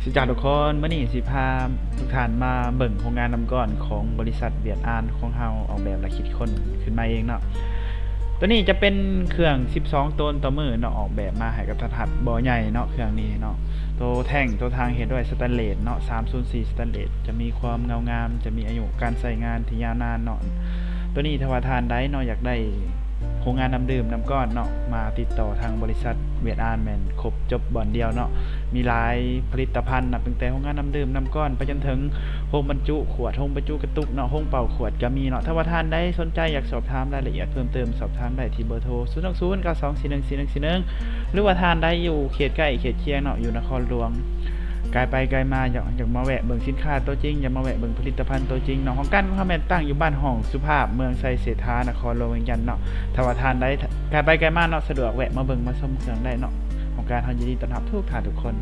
ສະຫວັດດີທຸກຄົນ, ມື້ນີ້ຊິພາທຸກທ່ານມາເບິ່ງໂຮງງານນ້ຳກ້ອນຂອງບໍລິສັດຫວຽດອານຂອງເຮົາອອກແບບ ແລະ ຄິດຄົ້ນຂຶ້ນມາເອງເນາະ. ໂຕນີ້ຈະເປັນເຄື່ອງສິບສອງໂຕນຕໍ່ມື້ເນາະ, ອອກແບບມາໃຫ້ກະທັດຮັດ ບໍ່ໃຫຍ່ເນາະເຄື່ອງນີ້ເນາະ. ໂຕແທ່ງໂຕຖັງເຮັດດ້ວຍສະແຕນເລດເນາະ, ສາມສູນສີ່ສະແຕນເລດ, ຈະມີຄວາມເງົາງາມ, ຈະມີອາຍຸການໃຊ້ງານທີ່ຍາວນານເນາະ. ໂຕນີ້ຖ້າວ່າທ່ານໃດເນາະ ຢາກໄດ້ ໂຮງງານນ້ຳດື່ມນ້ຳກ້ອນເນາະ, ມາຕິດຕໍ່ທາງບໍລິສັດຫວຽດອານ ແມ່ນຄົບຈົບບ່ອນດຽວເນາະ. ມີຫຼາຍຜະລິດຕະພັນ ນັບຕັ້ງແຕ່ໂຮງງານນ້ຳດື່ມນ້ຳກ້ອນ ໄປຈົນເຖິງໂຮງບັນຈຸຂວດ, ໂຮງບັນຈຸກະຕຸກເນາະ, ໂຮງເປົ່າຂວດກໍມີເນາະ. ຖ້າວ່າທ່ານໃດສົນໃຈຢາກສອບຖາມລາຍລະອຽດເພີ່ມເຕີມ ສອບຖາມໄດ້ທີ່ເບີໂທ ສູນສອງສູນ ເກົ້າສອງສີ່ໜຶ່ງສີ່ໜຶ່ງສີ່ໜຶ່ງ ຫຼືວ່າທ່ານໃດຢູ່ເຂດໃກ້ເຂດຄຽງເນາະ, ຢູ່ນະຄອນຫຼວງ ກາຍໄປກາຍມາ ຢາກ ຢາກມາແວະເບິ່ງສິນຄ້າໂຕຈິງ, ຢາກມາແວະເບິ່ງຜະລິດຕະພັນໂຕຈິງເນາະ. ຫ້ອງການຂອງເຮົາແມ່ນຕັ້ງຢູ່ບ້ານຫ້ອງສຸພາບ ເມືອງໄຊເສດຖາ ນະຄອນຫຼວງວຽງຈັນເນາະ. ຖ້າວ່າທ່ານໃດກາຍໄປກາຍມາເນາະ ສະດວກແວະມາເບິ່ງມາຊົມເຄື່ອງໄດ້ເນາະ. ຫ້ອງການເຮົາຍິນດີຕ້ອນຮັບທຸກທ່ານທຸກຄົນ.